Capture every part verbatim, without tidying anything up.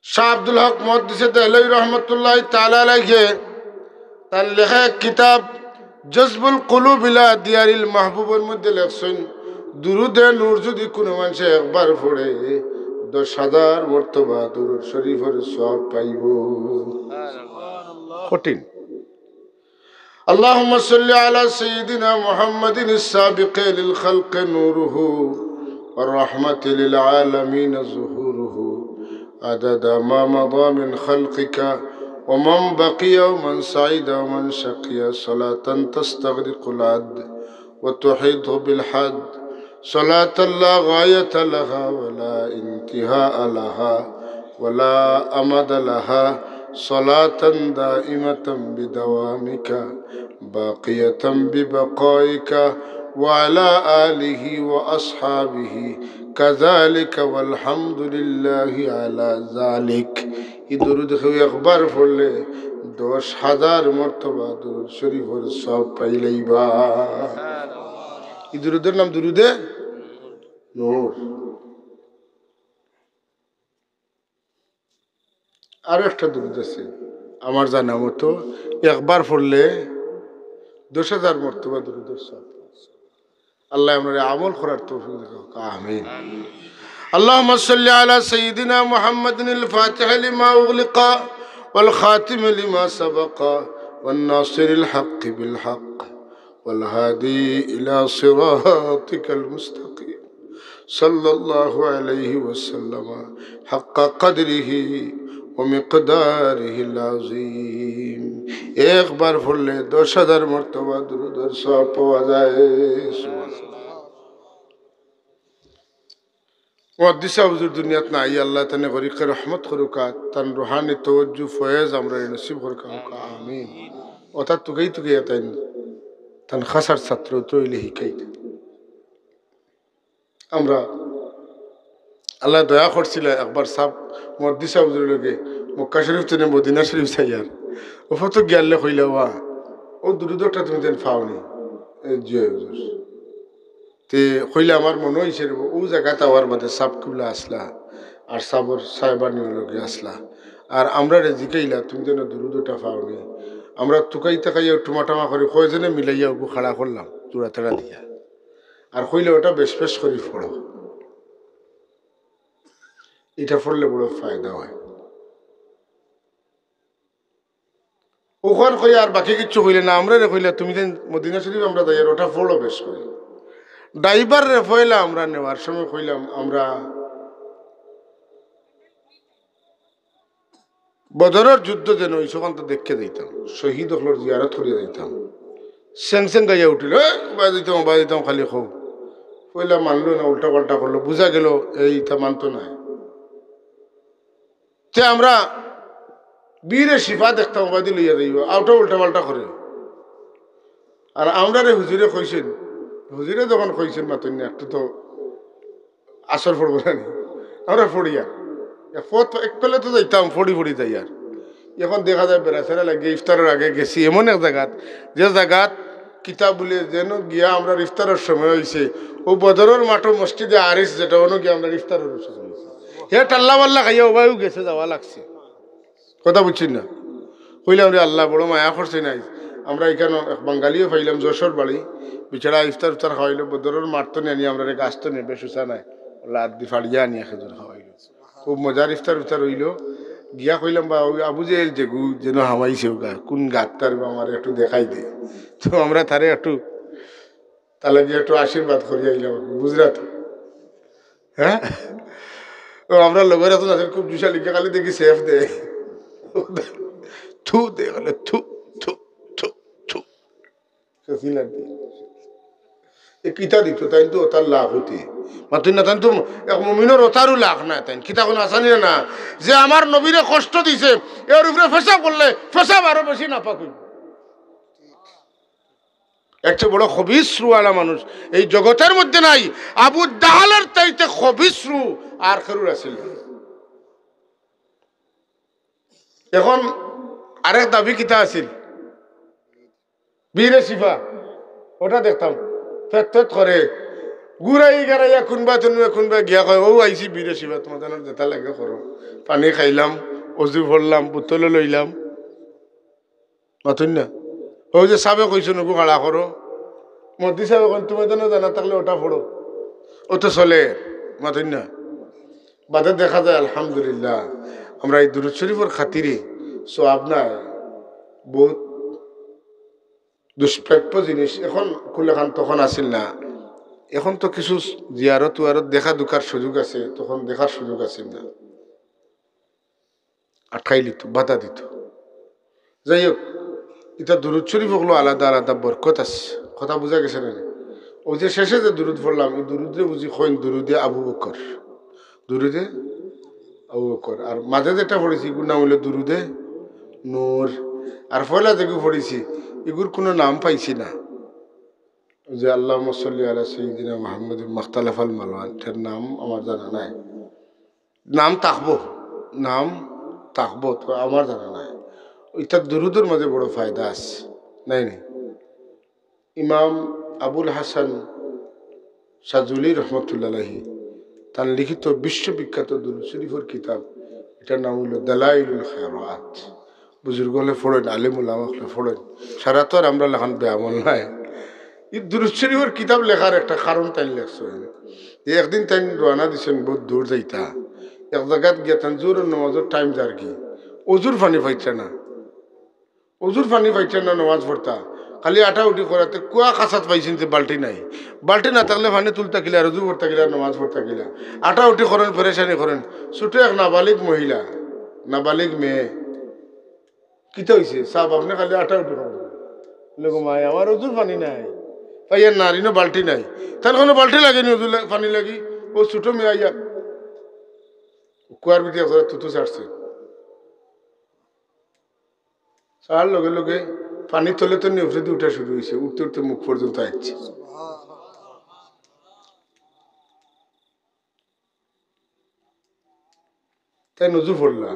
শাহ আব্দুল হক মুহাদ্দিসে দেহলভী রহমতুল্লাহি তাআলা আলাইহি তান লেখা এক কিতাব জজবুল কুলুব ইলা দিয়ারিল মাহবুবর মধ্যে লেখছইন, দুরুদে নূর যুদি কুনু মানষে একবার পড়ে, দশ হাজার মর্তবা দুরুদ শরীফর সওয়াব পাইবো। কঠিন। اللهم صل على سيدنا محمد السابق للخلق نوره والرحمة للعالمين ظهوره عدد ما مضى من خلقك ومن بقي ومن سعد ومن شقي صلاة تستغرق العد وتحيط بالحد صلاة لا غاية لها ولا انتهاء لها ولا أمد لها صلاة دائمة بدوامك باقية ببقائك وعلى آله وأصحابه كذلك والحمد لله على ذلك। ই দুরুদ কেউ একবার পড়লে দশ হাজার মর্তবা দুরুদ শরীফর সওয়াব পাইলাইবা। ই দুরুদর নাম দুরুদে নূর। আরো একটা দুরুদ আছে আমার জানা মতো, একবার পড়লে দশ হাজার মর্তবা দুরুদর সওয়াব। আল্লাহ আমরারে আমল করার তৌফিক দেউক্কা, আমিন। اللهم صل على سيدنا محمد الفاتح لما أغلق والخاتم لما سبق والناصر الحق بالحق والهادي إلى صراطك المستقيم صلى الله عليه وسلم حق قدره ومقداره العظيم। একবার পড়লে দশ হাজার মর্তবা দুরুদর সওয়াব পাওয়া যায়। মুহাদ্দিস সাব হুজুর দুনিয়াত নাই, আল্লাহ তানে গরিকে রহমত করুক্কা, তান রুহানি তওয়াজ্জু ফয়েজ আমরারে নসিব করুক্কা, আমিন। অর্থাৎ তুকাই তুকাই তাইন, তান খাসার ছাত্র তো অইলে হিকাই। আমরা আল্লাহ দয়া করছিলা, একবার সাব মুহাদ্দিস সাব হুজুরর লগে মক্কা শরীফ তনে মদিনা শরীফ যাইয়ার। ও ফটো গিয়ালে কইলা, "ওয়া, ও দুরুদটা তুমি যেন পাওনি?" এ, "জি হুজুর।" তে কইলা, "আমার মনো অইছে রে, ও জাগাত আওয়ার বাদে সাব কিবলা আছলা, আর সাবর সাহেবানিও লগে আছলা, আর আমরারে জিকাইলা তুমি যেন দুরুদটা পাওনি।" আমরা তুকাই তাকাইয়া টুমাটামা করি কয়জনে মিলাইয়া ওগু খাড়া করলাম জুড়া তেড়া দিয়া। আর কইলা, "ওটা বেশ বেশ করি পড়ো, ইটা পড়লে বড় ফায়দা হয়।" অখান কইয়া আর বাকি কিচ্ছু কইলা না। আমরারে কইলা, "তুমি যেন মদিনা শরীফ আমরা যাইয়ার, ওটা পড়ো বেশ করি।" ড্রাইভাররে পয়লা আমরা নেওয়ার সময় কইলাম, আমরা বদরর যুদ্ধ যেন অইছে, অখান তো দেখতে যাইতাম, শহীদ অকলর জিয়ারত করিয়া যাইতাম। সেং সেং গাইয়া উঠিল, "এ, বায় যাইতাম, বায় যাইতাম, খালি কও।" পয়লা মানলো না, উল্টা পাল্টা করলো, বুঝা গেল এই ইতা মানতো নায়। তে আমরা বীরে শিফা দেখতাম, ওবায়দি লইয়া যাইব, আউটা উল্টা পাল্টা করে। আর আমরারে হুজুরে কইছেন, হুজুরে যখন কইছেন, মাতইন না, একটু তো আসর পড়বো না নি? আমরা পড়িয়া। এক পথ, এক পেলে তো যাইতাম, পড়ি পড়ি যাইয়ার। এখন দেখা যায় বেড়াছেড়া লাগিয়া ইফতারর আগে গেছি এমন এক জাগাত, যে জাগাত কিতাব বলে যেন গিয়া আমরার ইফতারর সময় অইছে, ও বদরর মাঠো মসজিদে আরিস যেটা, অনো গিয়া আমরার ইফতারর সময় অইছে। হে টাল্লা বাল্লা খাইয়া ওবায়ও গেছে, যাওয়া লাগছে। কথা বুঝছইন না? কইলাম, "রে আল্লাহ, বড় মায়া করছইন আইজ।" আমরা ইখানো এক বাঙালিও পাইলাম, যশোর বাড়ি, বেচারা ইফতার উফতার খাওয়াইলো, বদরর মাঠ তনে আনি আমরারে গাছ তনে, বেশ উচা নায়, লাত দি ফাড়িয়া আনিয়া খেজুর খাওয়াইলো। খুব মজার ইফতার উফতার অইলো। গিয়া কইলাম, "বা, ওই আবু জেহেল যেগু যেন হামাইছে ওগা, কোন গাতটার বা আমারে একটু দেখাই দে।" তো আমরা তারে একটু, তার লাগি একটু আশীর্বাদ করি আইলাম, বুঝরা তো? হ্যাঁ? ও, আমরা লগর একজন আছেন, খুব জুশা লিখে, খালি দেখি সেফ দে। থু দে, বলে, "থু, থু, থু, থু।" এ কিতা দিত, তাইন তো ওটার লাভ হইতে। মাতুই না, তাইন তো এক মুমিনর ওটারও লাভ নাই, তাইন। কিতা কোনো আসানি না, যে আমার নবীরে কষ্ট দিছে, এর উপরে পেশাব করলে, পেশাব আরো বেশি নাপাক হইব। এর চেয়ে বড় খবিস রুয়ালা মানুষ এই জগতের মধ্যে নাই। আবু জাহালের চাইতে খবিস রু আর কেউর আছিল না। এখন আরেক দাবি কিতা আছিল? বীরে শিফা, ওটা দেখতাম, ফেত ফেত করে, ঘুরাই গাড়াইয়া কুনবা তনু কুনবা গিয়া কয়, "ও আইছি বিরে শিবা, তুমার জানার যেটা লাগে করো।" পানি খাইলাম, অজু করলাম, বোতলে লইলাম। মাতইন না? অউ যে সাবে কইছইন, "ওগু খাড়া করো।" মদি সাবে কইন, "তুমার জানার জানা থাকলে ওটা পড়ো।" ও তো চলে, মাতইন না? বাদে দেখা যায়, আলহামদুলিল্লাহ, আমরা এই দুরুদ শরীফর খাতিরে সওয়াব নাই, বহুত দুষ্প্রাপ্য জিনিস। এখন কুলেখান তখন আছিল না, এখন তো কিছু জিয়ারত উয়ারত দেখা দুখার সুযোগ আছে, তখন দেখার সুযোগ আছিল না, আটকাই লিত, বাধা দিত। যাই হোক, ইতা দুরুদ শরীফ অকলো আলাদা আলাদা বরকত আছে, কথা বুঝা গেছে না? ওই যে শেষে যে দুরুদ পড়লাম, এই দুরুদরে বুঝি কইন দুরুদে আবু বকর, দুরুদে আবু বকর। আর মাঝে যেটা পড়ছি, ইগুর নাম অইলো দুরুদে নূর। আর পয়লা যেগু পড়ছি, ইগুর কুনু নাম পাইছি না। ওই যে আল্লাহুম্মা সাল্লি আলা সাইয়্যিদিনা মুহাম্মাদিন মাখতালাফাল মালওয়ান, এটার নাম আমার জানা নাই। নাম থাকবো, নাম থাকবো, তো আমার জানা নাই। ইতা দুরুদর মাঝে বড় ফায়দা আছে, নাই নি? ইমাম আবুল হাসান শাজুলি রহমতুল্লাহ আলাইহি তান লিখিত বিশ্ববিখ্যাত দুরুদ শরীফর কিতাব, এটার নাম অইলো দালাইলুল খায়রাত। বুজুর্গ অকলে পড়ইন, আলিম উলামা অকলে পড়ইন, সারা তো আর আমরার লাখান বেআমল নায়। ই দুরুদ শরীফর কিতাব লেখার একটা কারণ তাইন লেখছইন যে একদিন তাইন রওয়ানা দিছইন বহুত দূর যাইতা, এক জাগাত গিয়া তান জোহরর নমাজর টাইম যারগি, অজুর পানি পাইতা না। অজুর পানি পাইতা না নমাজ পড়তা, খালি আটাউটি করাতে কুয়া কাছাত পাইছইন যে বালটি নাই। বালটি না থাকলে পানি তুলতা কিলা, আর অজু করতা কিলা, নমাজ পড়তা কিলা? আটাউটি করইন, পেরেশানি করইন। ছুটো এক নাবালিগ মহিলা, নাবালিগ মেয়ে, "কিতা অইছে সাব, আপনে খালি আটাউটি করইন?" বলে, "গো মাই, আমার অজুর পানি নাই।" পাইয়ার নারিনও বালটি নাই। তান কুনু বালটি লাগেনি অজু লা-, পানি লাগি। অউ ছুটো মেয়ে আইয়া কুয়ার ভিতরে এক জাগাত থুতু ছাড়ছে। ছাড়ার লগে লগে পানির তলে তলে উপরেদি উঠা শুরু অইছে, উঠতে উঠতে মুখ পর্যন্ত আইছে। তাইন অজু পড়লা,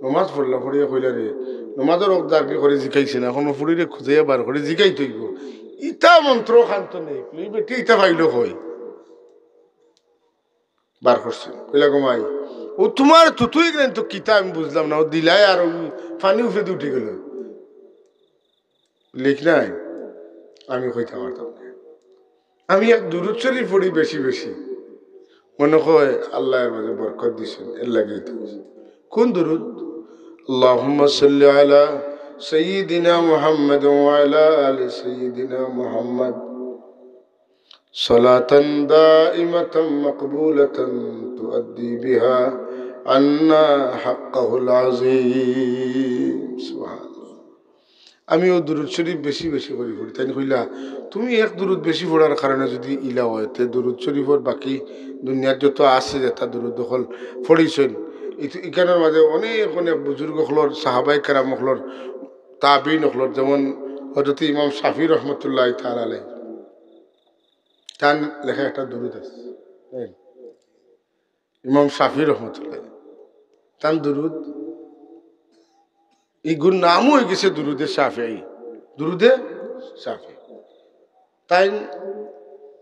নমাজ পড়লা, পড়িয়া কইলা, "রে, নমাজর অক্ত যারগি করে জিকাইছি না, কুনু ফুড়িরে খুঁজাইয়া বার করি জিকাইতে অইবো। ইতা মন্ত্র খান তো নেই, ই বেটি ইতা পাইলো কই?" বার করছে। কইলা, "গো মাই, অউ তুমার থুতু ইগুইন তো কিতা আমি বুঝলাম না, অউ দিলায় আর অউ পানি উপরেদি উঠি গেলো।" বলে, "কিতা, আমি কইতাম পারতাম না। আমি এক দুরুদ শরীফ পড়ি বেশি বেশি, মনে কয় আল্লায় এর মাঝে বরকত দিছইন, এর লাগি তো।" কুন দুরুদ? اللهم صل على سيدنا محمد وعلى آل سيدنا محمد صلاة دائمة مقبولة تؤدي بها عنا حقه العظيم. সুবহানাল্লাহ। আমি অউ দুরুদ শরীফ বেশি বেশি করি পড়ি। তাইন কইলা, "তুমি এক দুরুদ বেশি পড়ার কারণে যুদি ইলা অয়, তে দুরুদ শরীফর বাকি দুনিয়াত যত আছে যেতা দুরুদ অকল পড়িছইন, ইত-, ইখানর মাঝে অনেক অনেক বুজুর্গ অকলর, সাহাবায়ে কেরাম অকলর, তাবিন অকলর, যেমন হযরত ইমাম শাফি রহমতুল্লাহ তাআলা আলাইহি, তান লেখা একটা দুরুদ আছে, ইমাম শাফি রহমতুল্লাহ, তান দুরুদ, ইগুর নামও অইগেছে দুরুদে শাফিঈ, দুরুদে শাফিঈ।" তাইন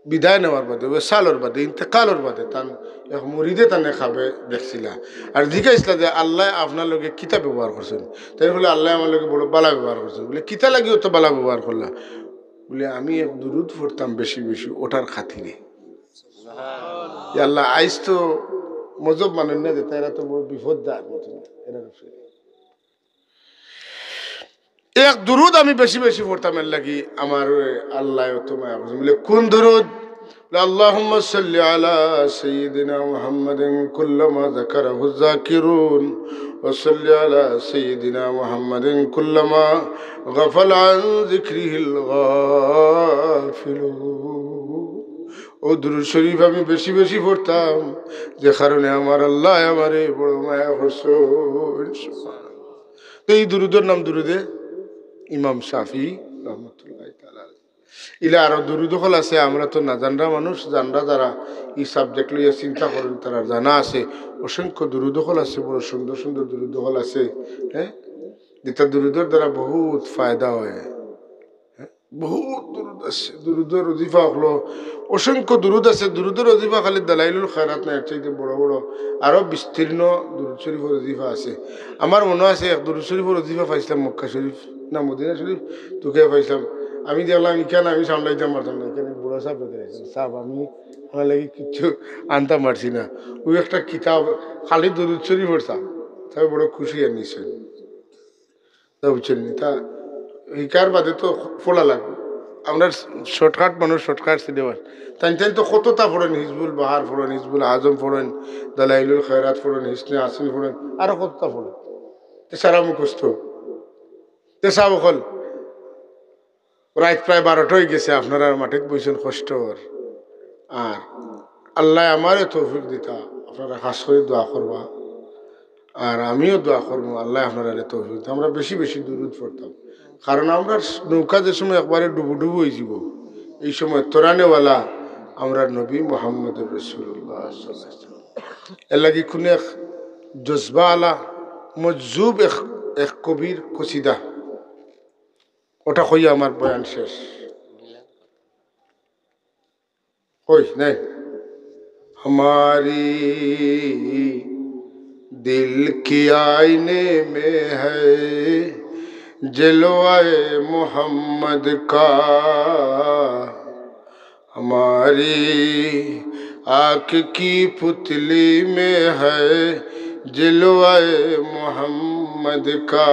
বিদায় নেওয়ার বাদে, ওয়েসালর বাদে, ইন্তেকালর বাদে, তান এক মুরিদে তানে খাবে দেখছিলা। আর জিকাইছিলা যে, "আল্লায় আপনার লগে কিতা ব্যবহার করছইন?" তাইন কইলা, "আল্লায় আমার লগে বড় বালা ব্যবহার করছইন।" বলে, "কিতা লাগি অত বালা ব্যবহার করলা?" বলে, "আমি এক দুরুদ পড়তাম বেশি বেশি, ওটার খাতিরে।" ইয়া আল্লাহ, আইজ তো মজব মানইন না যে তারা তো বড় বিপদ দার মতন, এরা এক দুরুদ আমি বেশি বেশি পড়তাম, এর লাগি আমার আল্লায় অত মায়া করছইন। বলে, "কুন দুরুদ?" বলে, "اللهم صل على سيدنا محمد كلما ذكره الذاكرون، وصل على سيدنا محمد كلما غفل عن ذكره الغافلون।" অউ দুরুদ শরীফ আমি বেশি বেশি পড়তাম, যে কারণে আমার আল্লায় আমারে বড় মায়া করছইন। তো এই দুরুদর নাম দুরুদে ইমাম শাফি রহমতুল্লাহ তাআলা আলাইহি। ইলা আরো দুরুদ অকল আছে, আমরা তো না জানরা মানুষ, জানরা যারা ই subject লইয়া চিন্তা করইন, তারার জানা আছে। অসংখ্য দুরুদ অকল আছে, বড় সুন্দর সুন্দর দুরুদ অকল আছে, হ্যাঁ, যেটা দুরুদর দ্বারা বহুত ফায়দা অয়, হ্যাঁ। বহুত দুরুদ আছে, দুরুদর ওজিফা অকল, অসংখ্য দুরুদ আছে। দুরুদর ওজিফা খালি দালাইলুল খায়রাত নায়, এর চাইতে বড় বড় আরো বিস্তীর্ণ দুরুদ শরীফর ওজিফা আছে। আমার মনো আছে, এক দুরুদ শরীফর ওজিফা পাইছলাম মক্কা শরীফ না মদিনা শরীফ, তুকে পাইছলাম। আমি দেখলাম, ইখান আমি সামলাইতাম পারতাম না, ইখান বুড়া সাব রেখে দিয়েছেন। সাব, আমি আমার লাগি কিচ্ছু আনতাম পারছি না। ওই একটা কিতাব, খালি দুরুদ শরীফর সাব, তাই বড় খুশি আর নিছেন। তা বুঝছেন নি? তা হিকার বাদে তো পড়া লাগবো। আমরা শর্টকাট মানুষ, শর্টকাট সিলেবাস। তাইন তাইন তো কততা পড়ইন, হিজবুল বাহার পড়ইন, হিজবুল আজম পড়ইন, দালাইলুল খায়রাত পড়ইন, হিসনে হাসিন পড়ইন, আরো কততা পড়ইন। তে সারা মুখস্থ। তে সাব অকল, রাইত প্রায় বারোটা অই গেছে, আপনারা মাটিত বইছইন কষ্ট অর। আর আল্লায় আমারে তৌফিক দিতা, আপনারা খাস করি দোয়া করবা। আর আমিও দোয়া করমু, আল্লায় আপনারারে তৌফিক দিতা। আমরা বেশি বেশি দুরুদ পড়তাম, কারণ আমরার নৌকা যে সময় একবারে ডুবু ডুবু অইযিবো, এই সময় তরানেওয়ালা আমরার নবী মুহাম্মদুর রাসূলুল্লাহ সাল্লাল্লাহু আলাইহি ওয়াসাল্লাম। এর লাগি কুনু এক জজবা আলা, মজজুব এক, এক কবির কসিদা, ওটা কইয়া আমার বয়ান শেষ। কই নাই। हमारी दिल की आईने में है जलवाए मोहम्मद का, हमारी आँख की पुतली में है जलवाए मोहम्मद का।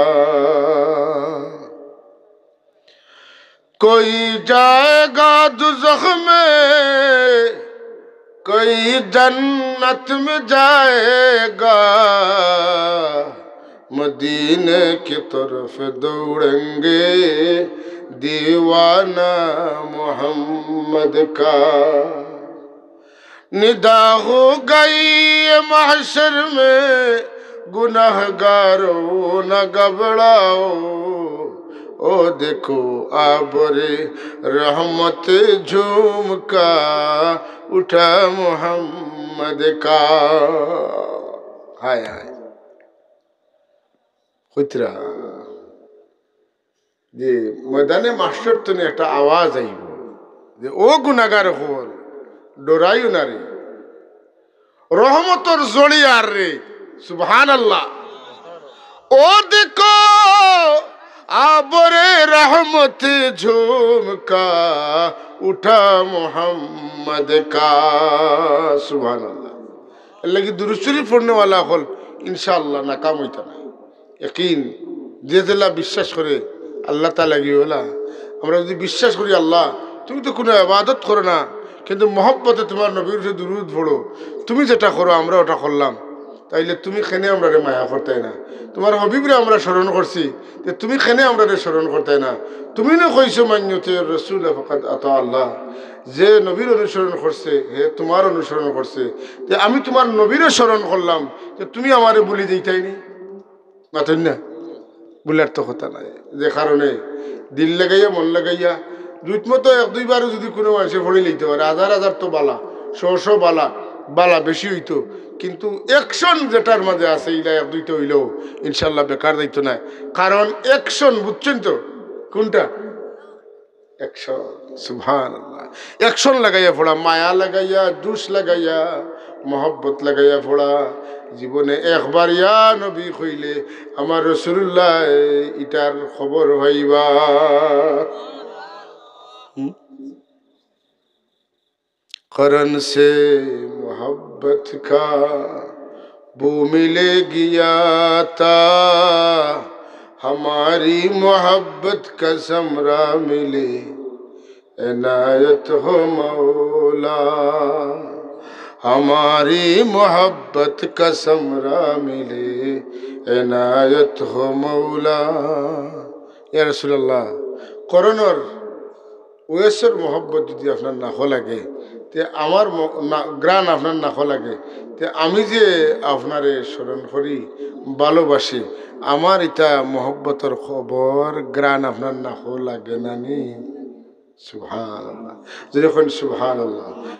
कोई जाएगा दोज़ख में, कोई जन्नत में जाएगा, मदीने की तरफ दौड़ेंगे दीवाना मोहम्मद का। निदा हो गई ये महशर में गुनाहगारों, न घबराओ, ओ देखो आबरे रहमत झूम का उठा मोहम्मद का। हाय हाय। কইতরা যে ময়দানে মাহশর তনে একটা আওয়াজ আইবো যে, "ও গুনাহগার অকল, ডরাইও না রে, রহমতর জড়ি আর রে।" সুবহানাল্লাহ। "ও দেখো আবরে রহমত ঝুমকা উঠা মোহাম্মদ কা।" সুবহানাল্লাহ। এর লাগি দুরূদ শরীফ পড়নেওয়ালা অকল ইনশাআল্লাহ নাকাম অইতা নায়। ইয়াকিন, যে যেলা বিশ্বাস করে আল্লাহ তাআলা গিয়ে ওলা। আমরা যদি বিশ্বাস করি, "আল্লাহ, তুমি তো কোনো ইবাদত করো না, কিন্তু মহব্বতে তোমার নবীর উপরে দুরূদ পড়ো, তুমি যেটা করো আমরা ওটা করলাম, তাইলে তুমি কেনে আমরারে মায়া করতায় না? তোমার হাবিবরে আমরা স্মরণ করছি, যে তুমি কেনে আমরারে স্মরণ করতায় না? তুমি না কইছো, 'মান ইউতিউর রাসূলা ফাকাদ আতা আল্লাহ,' যে নবীর অনুসরণ করছে, হে তোমার অনুসরণ করছে, যে আমি তোমার নবীরে স্মরণ করলাম, যে তুমি আমারে ভুলি যাইতায় নি?" মাতইন না, ভুলার তো কথা নাই। যে কারণে দিল লাগাইয়া, মন লাগাইয়া, জুত মতো এক দুইবারও যদি কোনো মানুষে পড়ি লইতে পারে, হাজার হাজার তো বালা, শ শ বালা, বালা বেশি অইতো, কিন্তু অ্যাকশন যেটার মাঝে আছে, ইলা এক দুইটা অইলেও ইনশাআল্লাহ বেকার যাইতো নায়। কারণ অ্যাকশন, বুঝছেন তো কোনটা? অ্যাকশন, সুবহানাল্লাহ। অ্যাকশন লাগাইয়া পড়া, মায়া লাগাইয়া, জোশ লাগাইয়া, মহব্বত লাগাইয়া পড়া। জীবনে একবার ইয়া নবী কইলে আমার রাসূলুল্লাহ ইটার খবর পাইবা। হুম? کرن سے محبت کا بو ملے گیا تھا، ہماری محبت کا ثمرہ ملے عنایت ہو مولا، ہماری محبت کا ثمرہ ملے عنایت ہو مولا۔ ইয়া রাসূলুল্লাহ, করনর ওয়েসর মহব্বত যদি আপনার নাকো লাগে, তে আমার ম-, না-, ঘ্রাণ আপনার নাকো লাগে, তে আমি যে আপনারে স্মরণ করি, ভালোবাসি, আমার ইতা মহব্বতর খবর, ঘ্রাণ আপনার নাকো লাগে না নি? সুবহানাল্লাহ। যদি কইন সুবহানাল্লাহ।